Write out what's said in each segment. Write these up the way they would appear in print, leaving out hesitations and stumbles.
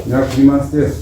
Nyakumaster.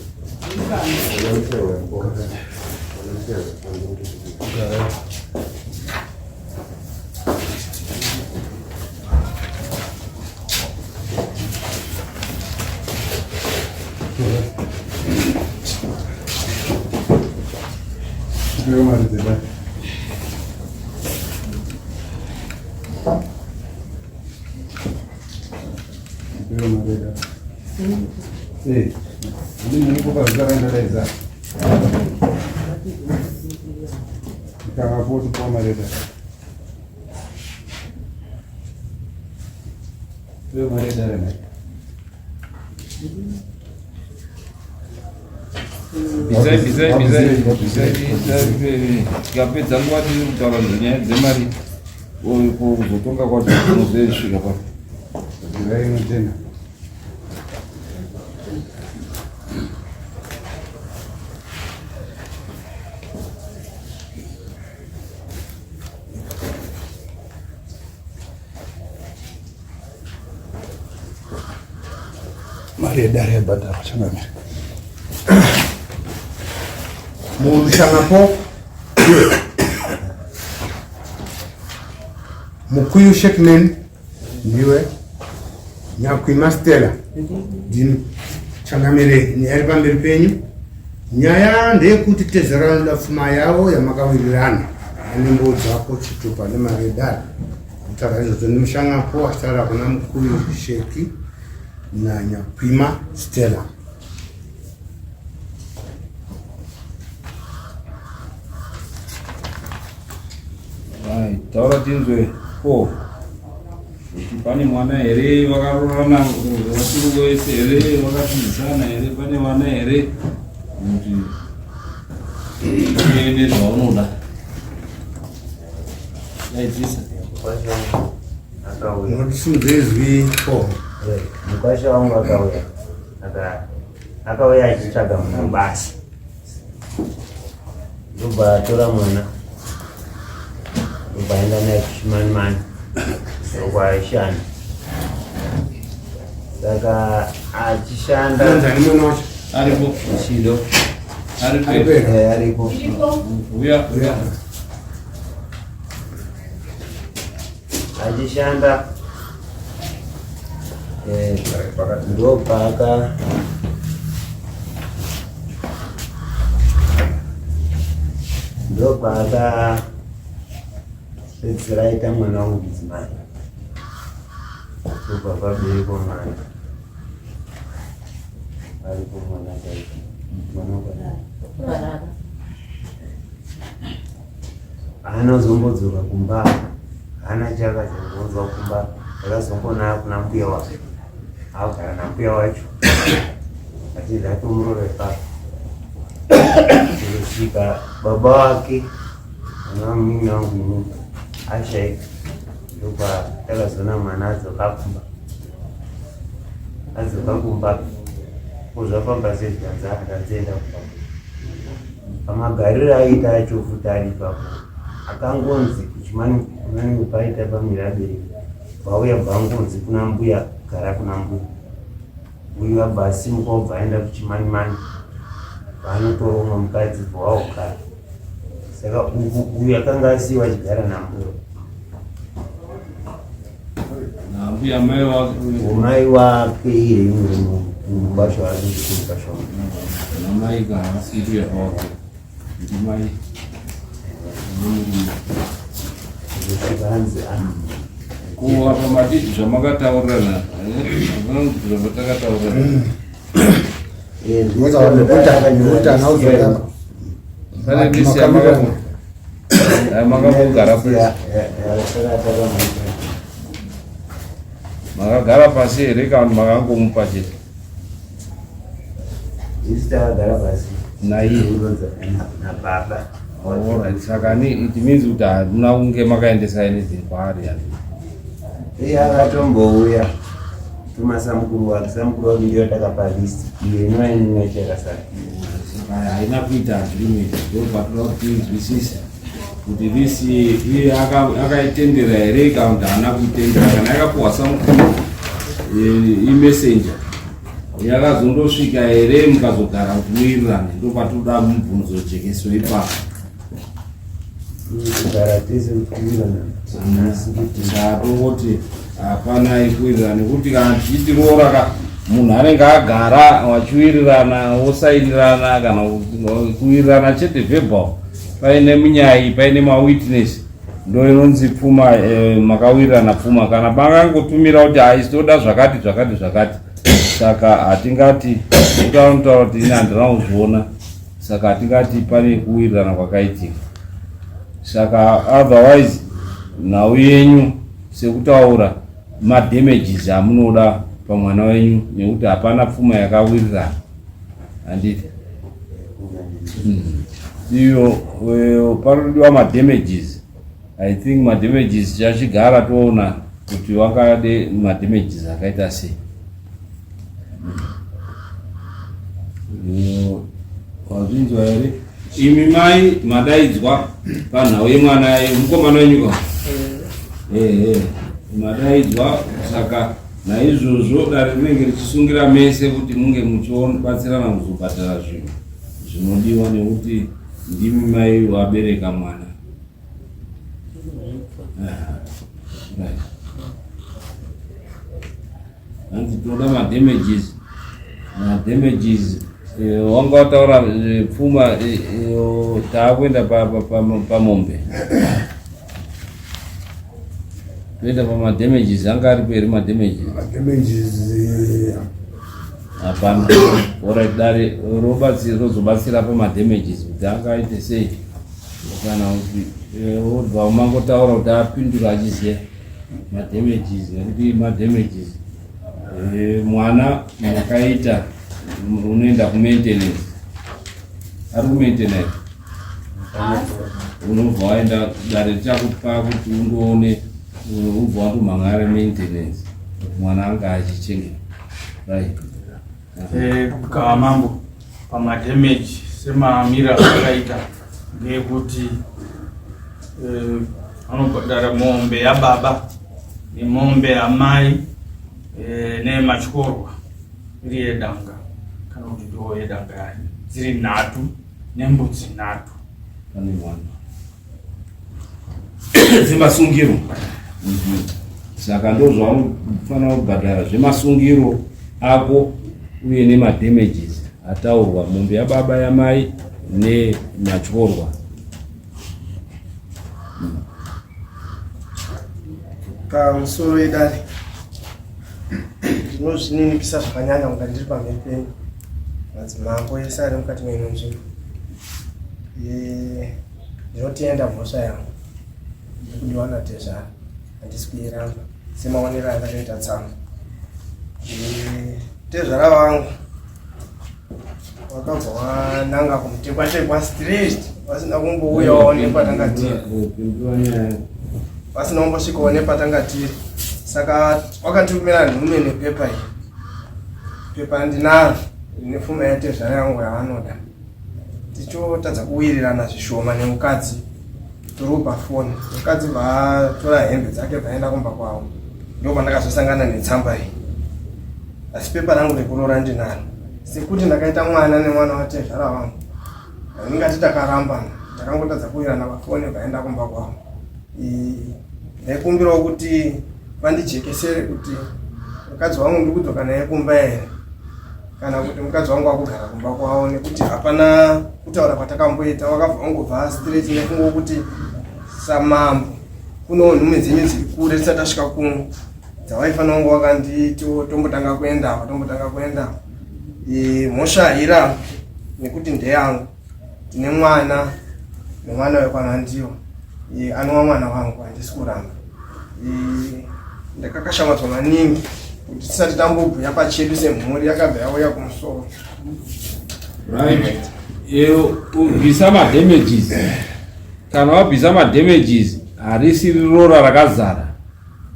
Bvisai, bvisai, bvisai, bvisai, bvisai. Tikapedza nguva tiri kutaura nyaya dzemari kuzotonga kwacho kunozosvika pa. Zirai inotenda. Mari yedare yabhadharwa changamire. Mushanapo Mukuyu Shekman ndiwe Nyakwima Stella ndini changamire nyaya iri pamberi penyu. Nyaya ndeyekuti tezvara vanoda pfuma yavo yamakawirirana anembo dzako chitupa nemari yedare. Kutaura izvozvo ndimushanapo achitaura kuna Mukuyu Sheki naNyakwima Stella. Right, taura tinzwe ko kuti pane mwana here vakaroorana vasiri vese here vakatizisana here pane vana here kuti uende zvaunoda daidzisa Akauya. Unotisimudza izwi ko. Mukwasha wangu akauya. Akauya achitsvaga mwana basa. Ndobva atora mwana. Ndobva aenda naye kuchimanimani. Ndokwaishanda. Saka achishanda. Anonzi ani mwana wacho? Aripo. Chido. Aripo. Aripo here? Eh, aripo. Uya, uya. Achishanda eh, ndopaaka ndopaaka pedzisira aita mwana wangu mudzimai ndobva paberekwa mwana aripo mwana chaipo mwana wakadai haana kuzombodzoka kumba haana chakazongonzwa kumba akazongonaya kuna mbuya wake akugara nambuya wacho achinzi atomurora ipapo kusvika baba wake ana munin'ina wangu inini ashaika ndopa takazoona mwana adzoka kumba adzoka kumba kozvafamba sei zvikanzi akanzienda kumba Pamagariro aiita acho futi ari ipapo akangonzi kuchimani kunanenge paita pamira abereki vauya bvangonzi kuna mbuya gara kuna mbuya uyu abva asimuka obva aenda kuchimanimani vaanotora umwe mukadzi bvawaogara saka uyu akanga asiiwa achigara nambuya Nambuya mai wake mai wake iye mukwasha wake mukwasha wake namai ka haasi mbuya wake ndimai nemurume zvikanzi ko apa mati zvamakataurirana hapana kuti zvatakataurirana pane list yamakambogara pasi makagara pasi here kana kuti makangomupa chete Isu takagara pasi naiye nababa. Alright, saka ni it means kuti hamuna kunge makaendesa anything kwaari yani. Iye akatombouya tuma samukuru wake, samukuru wake ndiyo takapa list iyo inova inenge chakasara. Saka haina kuita agreement ndopatoda kuti tinzwisise kuti this iye akaitendera here kana kuti haana kuitendera kana yakapuhwa samukuru imessenger. Yakazondosvika here mukazogara kuti muwirirane? Ndopatoda mubvunzo jekeso ipapo. Kugara tese kuwirirana Tatongoti hapana ikuwirirana nekuti kana tichiti roora ka munhu anenge agara wachiwirirana wosainirana kana kuwirirana chete verbal paine munyayi paine mawitness ndo inonzi pfuma eh, makawirirana pfuma kana makangotumira kuti haisi toda zvakati zvakati zvakati saka hatingati utaura kuti ini handina kuzviona saka hatingati pane kuwirirana kwakaitika saka otherwise nhau yenyu sekutaura madamages amunoda pamwana wenyu nekuti hapana pfuma yakawirirana handiti iyo eh, panodiwa madamages i think madamages chachigara toona kuti wangade madamages akaita sei Wazvinzwa here? Imi mai madaidzwa panhau yemwana mukomana wenyu ka? Eh eh madaidzwa saka naizvozvo dare rinenge richisungira mese kuti munge muchibatsirana kuzobhadhara zvinhu zvinodiwa nekuti ndimi mai wabereka mwana. Right. Hanzi tinoda madamages madamages eh, wanga wataura eh, pfuma eh, taakuenda pamombe toenda pamadamages anga aripo here madamages madamages hapana orit dare rozobatsira pamadamages kuti anga aite sei kana kuti wobva mangotaura kuti apindura achiziva madamages nekuti madamages eh, mwana makaita unoenda kumaintenance ari kumaintenance unobva waenda dare richakupa kuti undoone ubva wandomhan'ara maintenance kuti mwana anga achichengeta right eh, kukava mambo pamadamage semaamira akaita ndeyekuti eh, anobhadhara mombe yababa nemombe yamai eh, neyematyorwa iri yedanga kana kuti ndoo yedanga yayo dziri nhatu nembudzi nhatu pane mwana dzemasungiro mhm. saka ndozvaunofanira kubhadhara zvemasungiro ako uye nemadamages ataurwa mombe yababa yamai nematyorwa Pamusoro yedare ndinozvininipisa zvakanyanya kunga ndiri pamberi penyu madzimambo ese ari mukati meino nzvimbo. Ndinotenda mhosva yangu yekudiwa natezvara handisi kuiramba semaonero andakaita tsamba. Tezvara vangu wakabva wananga kumutekwatekwa street vasina kumbouyawo nepatanga tiri vasina kumbosvikawo nepatanga tiri saka wakanditumira nhume nepepa iyi pepa ndinaro rine fuma yatezvara yangu yavanoda tichotadza kuwirirana zvishoma nemukadzi tiri pafoni mukadzi vatora hembe dzake vaenda kumba kwavo ndopandakazosangana netsamba iyi asi pepa rangu rekuroora ndinaro sekuti ndakaita mwana nemwana watezvara vangu ndingati takarambana takangotadza kuwirana pafoni vaenda kumba kwavo ndaikumbirawo kuti vandijekesere kuti mukadzi wangu ndiri kudzoka naye kumba here kana kuti mukadzi wangu akugara kumba kwavo nekuti hapana kutaura kwatakamboita wakabva wangobva straight nekungokuti samambo kuno nhume dzenyu dziri kure tisati tasvika kuno dzawaifanira kunge wakanditi tombotanga kuenda apa tombotanga kuenda apa mhosva hairambi nekuti ndeyangu ndine mwana nemwana wekwanandiwa anova mwana wangu handisi kuramba ndakakashamadzwa maningi kuti tisati tambobhuya pachedu semhuri yakabva yauya kumusoro right ubvisa madamages kana wabvisa madamages harisi rora rakazara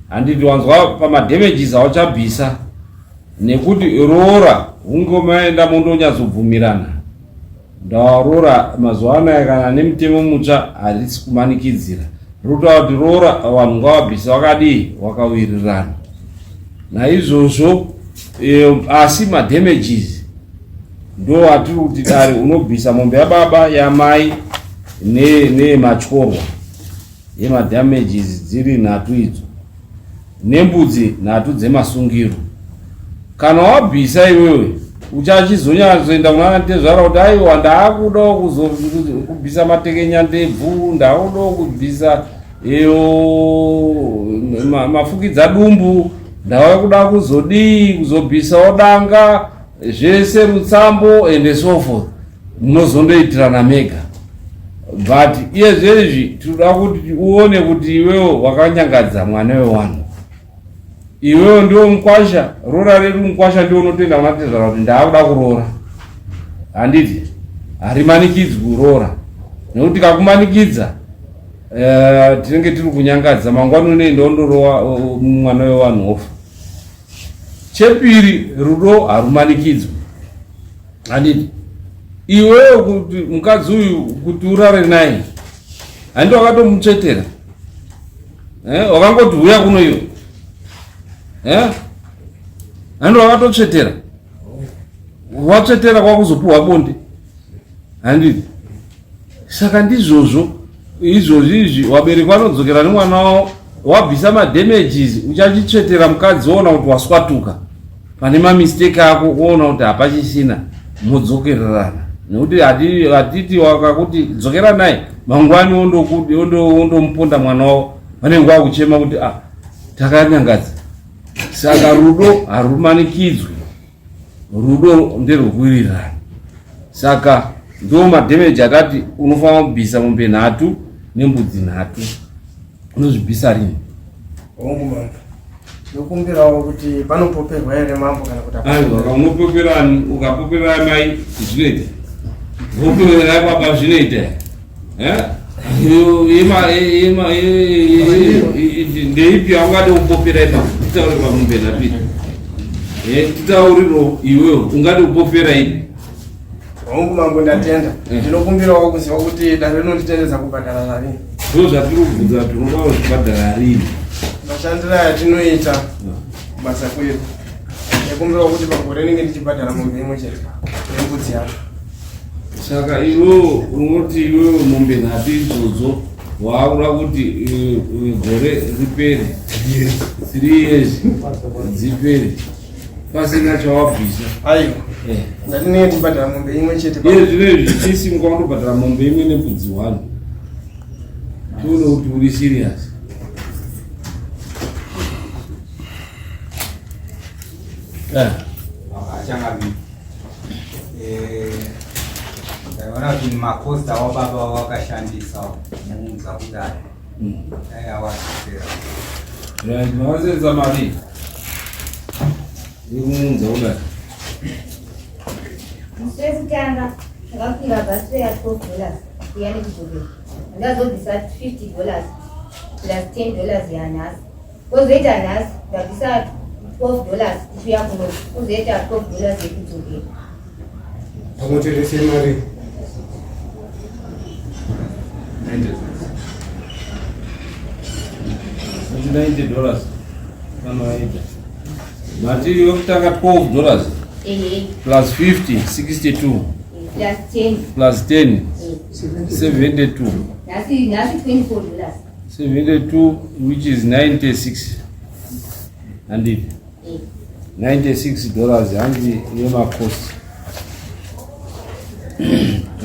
handiti wanzwa pamadamages auchabvisa nekuti roora hunge maenda mondonyatsobvumirana ndaroora mazuva anaya kana nemutemo mutsva harisi kumanikidzira rotaura kuti roora vanhu ngavabvise wakadii wakawirirana naizvozvo E, asi madamages ndo atiri kuti dare unobvisa mombe yababa yamai neyematyorwa yemadamages dziri nhatu idzo nembudzi nhatu dzemasungiro kana wabvisa iwewe uchachizonyatsoenda kuna tezvara kuti aiwa ndaakudawo kubvisa matekenya ndebvu ndaakudawo kubvisa iyo mafukidza dumbu ndava kuda kuzodii kuzobvisawo danga zvese rutsambo and so forth munozondoitirana mega but iye zvezvi tinoda kuti uone kuti iwewo wakanyangadza mwana wewanhu iwewo ndiwo mukwasha roora redu mukwasha ndiwo unotoenda kuna tezvara kuti ndaakuda kuroora handiti harimanikidzwi kuroora nekuti kakumanikidza eh, tinenge tiri kunyangadza mangwani unoenda ondorowa mwana wevanhu ofa chepiri rudo harumanikidzwi handiti iwewe kuti mukadzi uyu kuti urare naye handi wakatomutsvetera eh, wakangoti huya kuno iwe eh? handi wakatotsvetera watsvetera kwakuzopiwa bonde handiti saka ndizvozvo izvozvi izvi wabereki vanodzokera nemwana wavo wabvisa madamages uchachitsvetera mukadzi woona kuti waswatuka pane mamistake ako woona kuti hapachisina modzokererana nekuti hatiti wakakuti dzokera naye mangwani wondomuponda mwana wavo vanenge vakuchema kuti ah takanyangadza saka rudo harumanikidzwi rudo nderwekuwirirana saka ndo madhemeji atati unofanira kubvisa mombe nhatu nembudzi nhatu unozvibvisa rini hongu mambo ndokumbirawo kuti panopoperwa here mambo kana kuti aiwa unopoperani ukapopera mai zvinoita wopopera baba zvinoita eh? Ndeipi yaungade kupopera ipapo titaure pamombe nhatu eh, titauriro iwewe ungade kupopera ipi hongu mambo ndatenda eh. ndinokumbirawo kuziva kuti dare rinonditendedza kubhadhara rini ndo zvatiri kubvunza kuti unoda kuzvibhadhara rini mashandiro atinoita kubasa kwedu ndikumbirawo kuti pagore rinenge ndichibhadhara mombe imwe chete nembudzi yacho saka iwewe unoti iwewe mombe nhatu idzodzo waakuda kuti eh, eh, gore ripere three years dzipere pasina chawabvisa aiwa eh. ndatinenge tibhadhara mombe imwe chete iye zvino izvi chisimuka undobhadhara mombe imwe nembudzi one tione kuti uri serious Achangamire. Eh, ndaiona kuti makosta wababa wakashandisa muunza kudai. Dai awadzosera. Right, makasenza mari yekumuunza kudai. Musi wekutanga ndakakwira bhasi ya 12 dollars kuya nekudzokera. Ndazobvisa 50 dollars plus 10 dollars yanhasi. Kozoita nhasi ndabvisa 12 dollars tichiuya kuno kozoita 12 dollars yekudzokera. Pamwe chete semari. $90 dollars panoaita mati yokutanga 12 dollars plus 50 62 plus 10 plus 10 72 nhasi nhasi 24 dollars 72 which is 96 handiti 96 dollars hanzi yemacost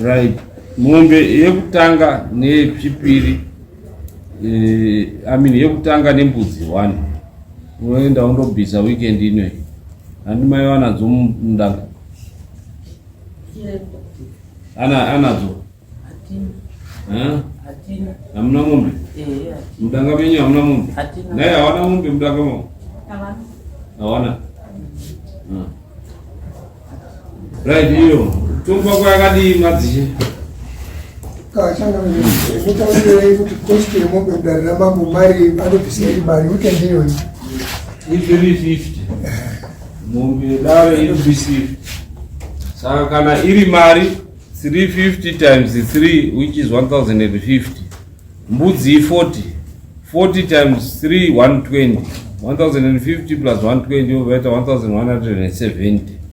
right mombe yekutanga neyechipiri eh, I mean yekutanga nembudzi one unoenda undobvisa weekend inoyi handi mai vanadzo mundanga ana anadzo Hamuna mombe? Mudanga menyu hamuna mombe? Naye hawana mombe mudanga mavo? Hawana. Right iyo. Tomba kwakadii madzishe? Kachangamire kuti kosti yemombe mudare ramambo mari anobvisa iri mari weekend iyoyi. I350. Mombe yedare iri 350. Saka kana iri mari 350 times 3 which is 1050 mbudzi i40 40 times 3 120 1050 plus 120 yovaita 1170.